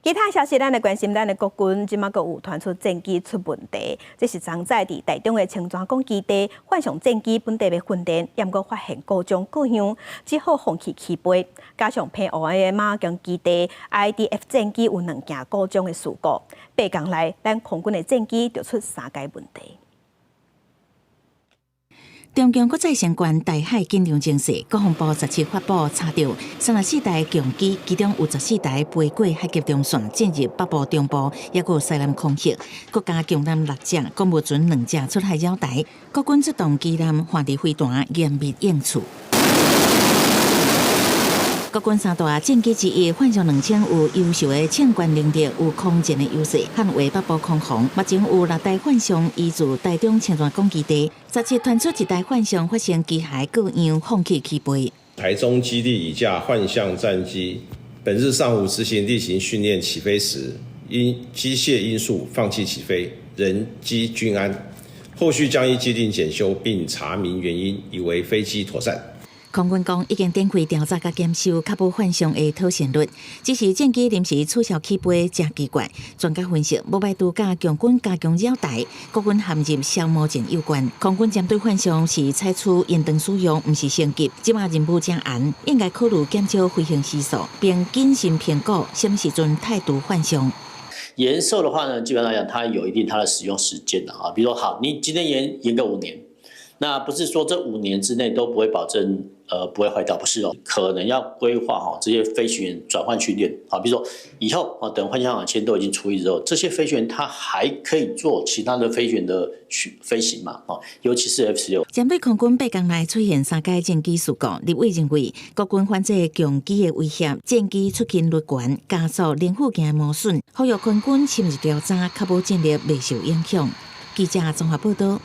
其他消息，咱來關心咱的國軍，這馬閣有傳出戰機出問題。這是昨早佇台中的清泉崗基地，幻象戰機本地欲訓練，毋過發現故障過樣，只好放棄起飛。加上澎湖的馬公基地 IDF 戰機有兩件故障的事故，8工內，咱空軍的戰機就出三个問題。中共閣再升懸台海緊張情勢，國防部17發布查著34台共機，其中有14台飛過海峽中線，進入北部、中部，抑閣西南空域。閣加強艦六隻，講無準兩隻出海擾台。國軍出動機艦反制飛彈，嚴密應處。國軍三大戰機之一，幻象2000有優秀的衝關能力，有空戰的優勢，捍衛北部空防。目前有六台幻象移駐台中清泉崗基地，17傳出一台幻象發生機械故障，放棄起飛。台中基地一架幻象戰機，本日上午執行例行訓練起飛時，因機械因素放棄起飛，人機均安。後續將依既定檢修並查明原因，以為飛機妥善。空軍講已經展開調查佮檢修，確保幻象的妥善率。只是戰機臨時取消起飛，誠奇怪。專家分析，無排除佮共軍加強擾台，國軍陷入消磨戰有關。空軍針對幻象是採取延長使用，毋是升級。這馬任務誠嚴，應該考慮減少飛行時數，並謹慎評估啥物時陣汰除幻象。延壽的話呢，基本上來講，它有一定它的使用時間的啊。比如說，好，你今天延個5年，那不是說這5年之內都不會保證不會壞掉，不是哦，可能要規劃好這些飛行員轉換訓練，好，比如說以後啊，等幻象兩千都已經除役之後，這些飛行員他還可以做其他的飛行員的飛行嘛，哦，尤其是 F-16。針對空軍8工內出現三個戰機事故，立委認為國軍反制共機的威脅，戰機出勤率懸，加速零附件磨損，呼籲空軍深入調查，確保戰力袂受影響。記者綜合報道。